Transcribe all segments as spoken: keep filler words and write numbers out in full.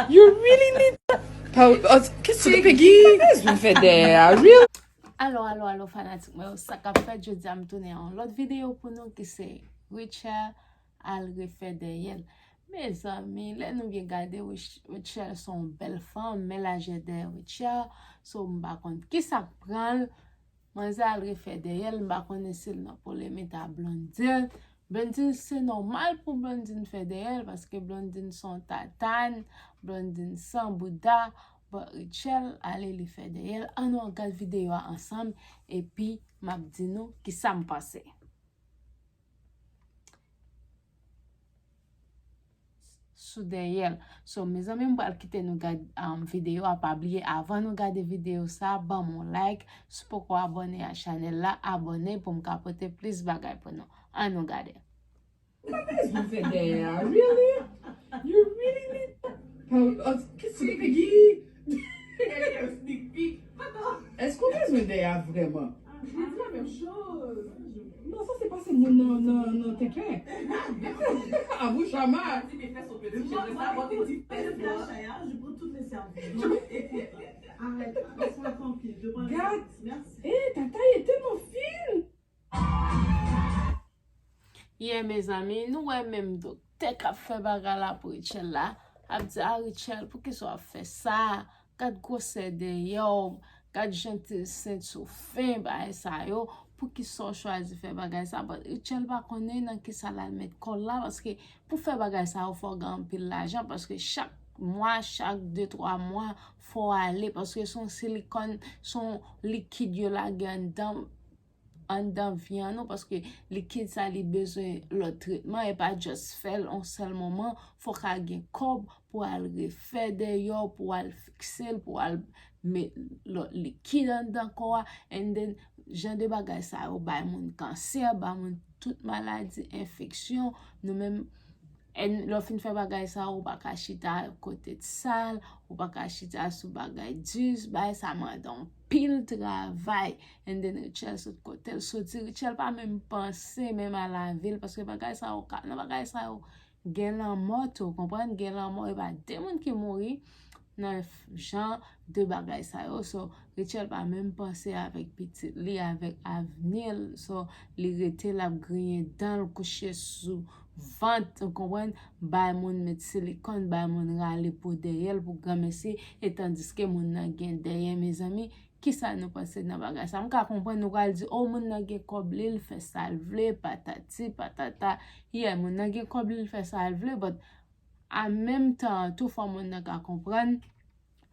You really need that? Kèsa w bezwen fè dèyè a? Really? Alo, alo, alo, fanatik mwen yo, sa k ap fèt? Jodi a m tounen yon lòt videyo pou nou ki se Rutshelle al refè dèyè l. Mezanmi, lè nou byen gade, Rutshelle se yon bèl fanm, men lajè dèyè Rutshelle, so m pa konn kisa k pran l. Manzè al refè dèyè l, m pa konnen si l nan polemik a Blondine. Blondine, se nòmal pou Blondine fè dèyè l, paske Blondine se yon tatane, Blondine san bouda, but Rutshelle ale li fè dèyè l. Ann nou gad videyo a ansanm, epi m ap di nou kisa m panse sou dèyè l. So, mezanmi, m pral kite nou gad um, videyo a. Pa bliye, avan nou gade videyo sa, ban m yon like. Si w poko abòne a chanèl la, abòne pou m ka pote plis bagay pou nou. Ann nou gade. Kèsa w bezwen fè dèyè a? Really? You really need that? Kèsa w bezwen dèyè a vrèman? Ah, c'est la même chose. Non, sa se pase moun nan, nan, nan tenten. Avou chama. Dis mes fesses au petit, j'aimerais ça avoir des petites fesses, moi. Je prends toutes les services. Arrête, laisse-moi tranquille. Je prends les services. Merci. Eh, tata, il est tellement fin. Yeah, mezanmi, nou wè menm doktè k ap fè bagay la pou Rutshelle la ap di a Rutshelle, poukisa w ap fè sa? Gad gwosè dèyè w, gad jan ti sent ou fen, bagay sa yo. Poukisa w chwazi fè bagay sa? But Rutshelle pa konnen nan kisa l al met kò l la, paske pou fè bagay sa yo fò w gen anpil lajan, paske chak mwa, chak de twa mwa, fò w ale, paske se yon silikòn, se yon likid yo lage anndan anndan vyann ou, paske likid sa li bezwen lòt tretman, e pa just fè l yon sèl moman, fò w ka gen kòb pou al refè dèyè w, pou w al fikse l, pou w al met lòt likid anndan kò a, and then jan de bagay sa yo bay moun kansè, bay moun tout maladi, enfeksyon, nou menm And lè w fin fè bagay sa, ou pa ka chita kote sal, ou pa ka chita sou bagay di, bagay sa mande anpil travay. And then Rutshelle sot kote l soti, Rutshelle pa menm panse menm a lavi l, paske bagay sa yo ka, nan bagay sa yo gen lanmò tou, konprann? Gen lanmò, e pa de moun ki mouri nan jan de bagay sa yo. So, Rutshelle pa menm panse avèk pitit li, avèk avni l. So, li rete, l ap griyen dan l, kouche sou vant, ou konprann? Bay moun met silikòn, bay moun rale po dèyè l pou granmesi, e tandiske moun nan gen dèyè, mezanmi. Kisa nou panse nan bagay sa? M ka konprann nou pral di, o, moun nan gen kòb li, l fè sa l vle, patati, patata. Yeah, moun nan gen kòb li, l fè sa l vle, but an menm tan an tou, fò moun nan ka konprann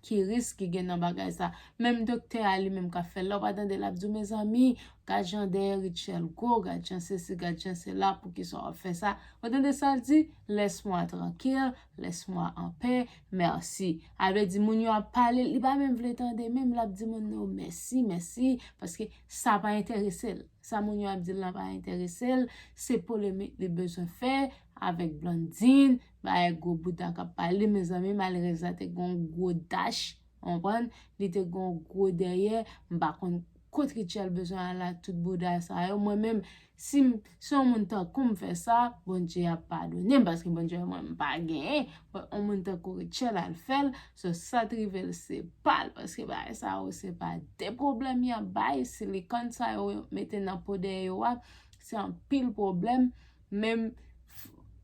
ki risk ki gen nan bagay sa. Menm doktè a li menm k ap fè l la, ou pa tande l ap di w, mezanmi, gad jan dèyè Rutshelle gwo, gad jan sesi, gad jan sela, poukisa w ap fè sa? Ou tande sa l di? Laisse-moi tranquille, laisse-moi en paix, merci. A vle di moun yo ap pale, li pa menm vle tande menm, l ap di moun yo mèsi, mèsi, paske sa pa enterese l. Sa moun yo ap di l lan pa enterese l, se polemik li bezwen fè avèk Blondine, bagay gwo bouda k ap pale, mezanmi, malerèz la te gen yon gwo dach, konprann? Li te gen yon gwo dèyè, m pa konn kot Rutshelle bezwen al ak tout bouda sa yo. Mwen menm, si m, si yon moun tankou m fè sa, Bondye ap padone m, paske Bondye wè mwen m pa genyen, but yon moun tankou Rutshelle al fè l, so sa t rive l se pa l, paske bagay sa yo se pa de pwoblèm y ap bay, silikòn sa yo mete nan po dèyè yo a, se anpil pwoblèm, menm,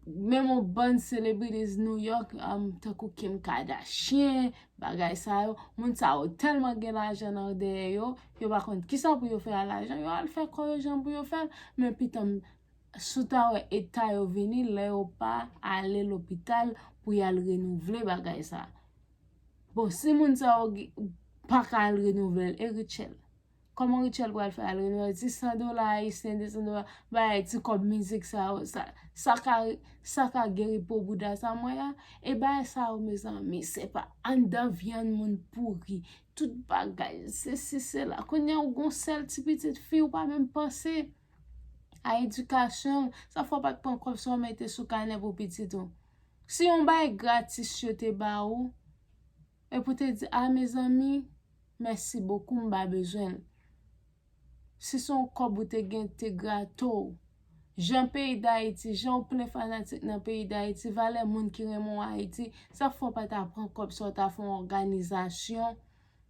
menm yon bann celebrities New York, um, tankou Kim Kardashian, bagay sa yo, moun sa yo tèlman gen lajan nan dèyè yo, yo pa konn kisa pou yo fè a lajan, yo al fè kò yo jan pou yo fè l, men pitanm, si w ta wè eta yo vini, lè yo pa ale lopital pou y al renouvle bagay sa. Bon, si moun sa yo pa ka al renouvle l, e Rutshelle? Kòman Rutshelle pral fè al renouvle? Ti san dola ayisyen, de san dola, bagay ti kòb mizik sa yo, sa, sa ka, sa ka geri po bouda sa mwen a? E bagay sa yo, mezanmi, se pa anndan vyann moun pouri, tout bagay, sesi, sela. Kounye a ou gon sèl ti pitit fi, ou pa menm panse a edikasyon l, sa fò w pa t pran kòb sa w mete sou kanè pou pitit ou. Si yon bagay gratis yo te ba ou, e pou te di, a mezanmi, mèsi bokou, m pa bezwen l. Si se yon kòb ou te gen, te grate w, Jan peyi Dayiti, jan w plen fanatik nan peyi Dayiti, valè moun ki renmen w Ayiti, sa fè w pa ta pran kòb sa w ta fè yon òganizasyon,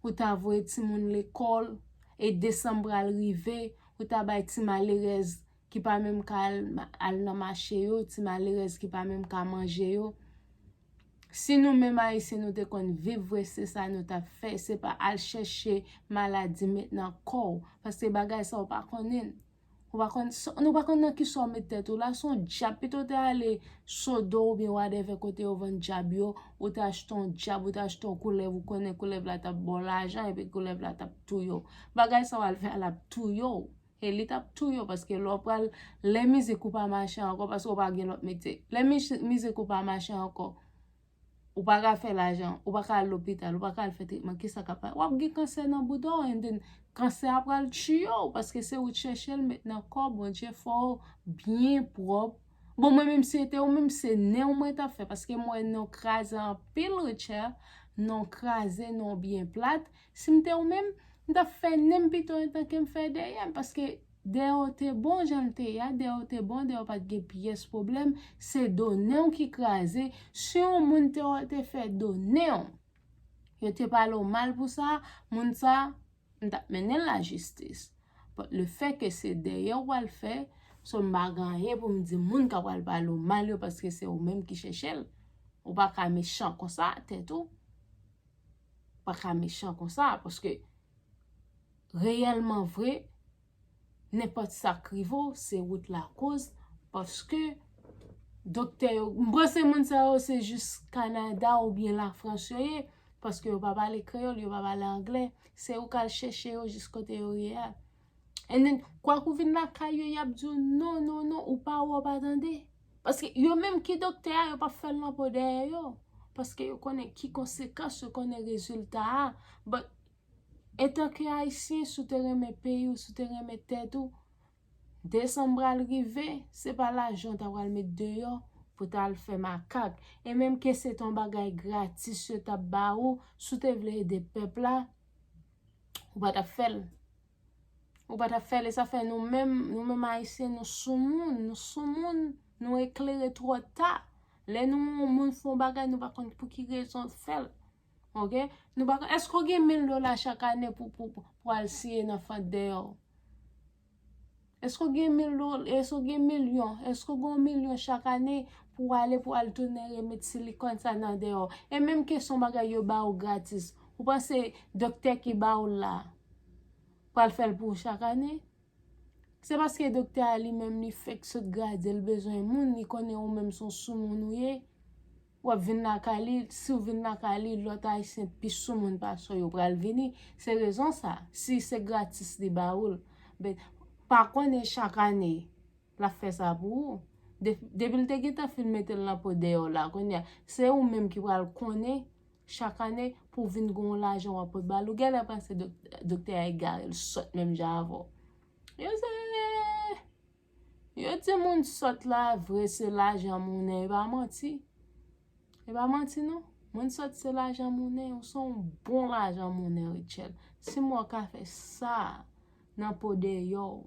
ou ta voye timoun lekòl, e desanm pral rive, ou ta bay ti malerèz ki pa menm ka al, al nan mache yo, ti malerèz ki pa menm ka manje yo. Si nou menm Ayisyen nou te konn viv vre, se sa nou t ap fè. Se pa al chèche maladi met nan kò w. Paske bagay sa w pa konnen. Ou pa konn, nou pa konn nan kisa w met tèt ou la. Se yon djab, pito w te ale Sodo oubyen whatever kote yo vann djab yo, ou te achte yon djab, ou te achte yon koulèv, ou konnen koulèv la t ap ba w lajan, epi koulèv la t ap touye w. Bagay sa w al fè a, l ap touye w. E li t ap touye w, paske lè w pral, lè mizik ou pa mache ankò, paske w pa gen lòt metye. Lè mizik ou pa mache ankò, ou pa ka fè lajan, ou pa ka al lopital, ou pa ka al fè tretman, kisa k ap pase? W ap gen kansè nan bouda w, and then kansè a pral tiye w, paske se ou t chèche l met nan kò w. Bondye fè w byen pwòp. Bon, mwen menm si se te ou menm, se nen w mwen t ap fè, paske m wè nen w kraze anpil, Rutshelle, nen w kraze, nen w byen plat. Si m te ou menm, m t ap fè nen m pito antan ke m fè dèyè m, paske dèyè w te bon jan l te ye a, dèyè w te bon, dèyè w pa t gen pyès pwoblèm, se do nen w ki kraze. Si yon moun te wè w te fè do nen w, yo te pale w mal pou sa, moun sa, m t ap mennen l lajistis. But le fait que se dèyè w pral fè, so m pa gen anyen pou m di moun k ap pral pale w mal yo, paske se ou menm ki chèche l. Ou pa ka mechan konsa, tèt ou. Ou pa ka mechan konsa, paske reyèlman vre, nenpòt sa k rive w, se ou t lakoz, paske doktè yo, m panse moun sa yo se jis Kanada oubyen Lafrans yo ye, paske yo pa pale kreyòl, yo pa pale anglè, se ou k al chèche yo jis kote yo ye a. And then, kwak ou vin lakay yo, y ap di w, "Non, non, non, ou pa wè, w pa tande." Paske yo menm ki doktè a, yo p ap fè l nan po dèyè yo. Paske yo konnen ki konsekans, yo konnen rezilta a. But, etanke Ayisyen, si w te renmen peyi w, si w te renmen tèt ou, desanm pral rive, se pa lajan w ta pral met deyò pou w ta al fè makak. E menm ke se t yon bagay gratis yo t ap ba ou, si w te vle ede pèp la, ou pa t ap fè l. Ou pa t ap fè l, e sa fè nou menm, nou menm Ayisyen, nou soumoun, nou soumoun, nou eklere twò ta. Lè nou wè yon moun fè yon bagay, nou pa konn pou ki rezon l fè l. Oke? Nou pa konn, èske w gen mil dola chak ane pou, pou, pou, pou al siye nan fant dèyè w? Èske w gen mil dola, èske w gen milyon, èske w gen yon milyon chak ane pou w ale, pou w al tounen remèd silikòn sa nan dèyè w? E menm ke se yon bagay yo ba w gratis, ou panse doktè ki ba w l la pral fè l pou ou chak ane? Se paske doktè a li menm li fèk sot grade, l bezwen moun, li konnen ou menm se yon soumoun ou ye. W ap vin lakay li, si w vin lakay li, lòt Ayisyen pi soumoun pase w yo pral vini. Se rezon sa, si se gratis li ba ou l. But, pa konnen chak ane l ap fè sa pou ou. De-, depi l te gentan fin mete l nan po dèyè w la, kounye a, se ou menm ki pral konnen chak ane pou w vin gen yon lajan w ap pot ba l. Ou genlè panse dok-, doktè a egare, l sòt menm jan avè w. Yo se, yo di moun sòt la, vre se lajan mounen, e pa manti. E pa manti non. Moun sòt se lajan mounen, ou se yon bon lajan mounen, Rutshelle. Si m wè w ka fè sa nan po dèyè w,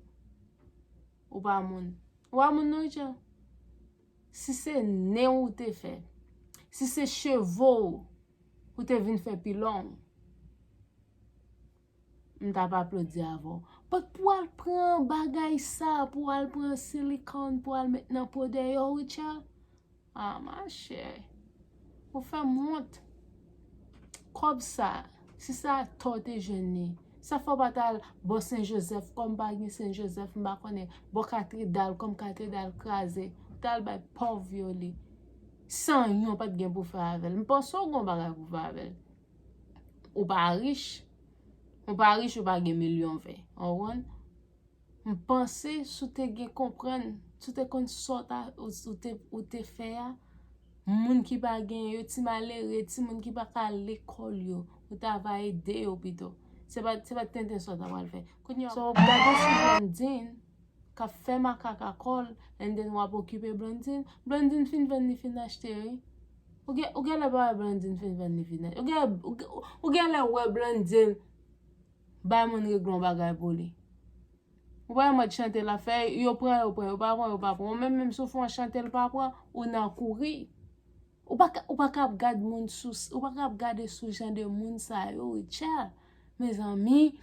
ou pa moun. Ou pa moun non, Rutshelle. Si se nen ou te fè, si se cheve w ou te vin fè pi long, m t ap aplodi avè w. But pou al pran bagay sa, pou al pran silikòn, pou al met nan po dèyè w, Rutshelle, ah, machè, ou fè m wont. Kòb sa, si se atò w te jwenn li, sa fè w pa t al bò Sen Jozèf, kòm pa gen Sen Jozèf, m pa konnen, bò katredal, kòm katredal kraze, ou t al bay pòv yo li. San yon pa t gen pou fè avè l. M panse w gen yon bagay pou fè avè l. Ou pa rich. Ou pa rich, ou pa gen milyon vè. Ou konprann? M panse si w te gen konprann, si w te konn sa w ta, ou, ou te, ou te fè a, moun ki pa gen yo, ti malere, timoun ki pa ka al lekòl yo, ou ta va ede yo pito. Se pa, se pa t tenten sa w ta pral fè. Kounye a, so, w ap gade sou Blondine, k ap fè makak a kò l, and then w ap okipe Blondine. Blondine fin vann, li fin achte, wi. Ou gen, ou genlè pa wè Blondine fin vann, li fin achte. Ou gen, ou gen, ou genlè wè Blondine bay moun regle yon bagay pou li. Ou pa wè mòd chante l ap fè, yo pran, yo pran, yo pa pran, yo pa pran. Ou menm, menm si w fè yon chante, l pa pran, ou nan kouri. Ou pa ka, ou pa ka ap gad moun sou, ou pa ka ap gade sou jan de moun sa yo, Rutshelle. Mezanmi,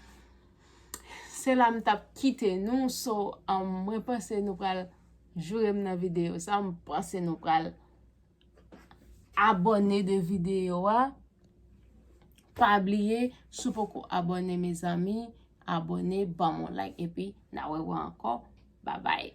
se la m t ap kite nou. So, um, mwen panse nou pral joure m nan videyo sa. M panse nou pral abòne de videyo a. Pa bliye, si w poko abòne, mezanmi, abòne, ban m yon like, epi n a wè wè ankò. Babay.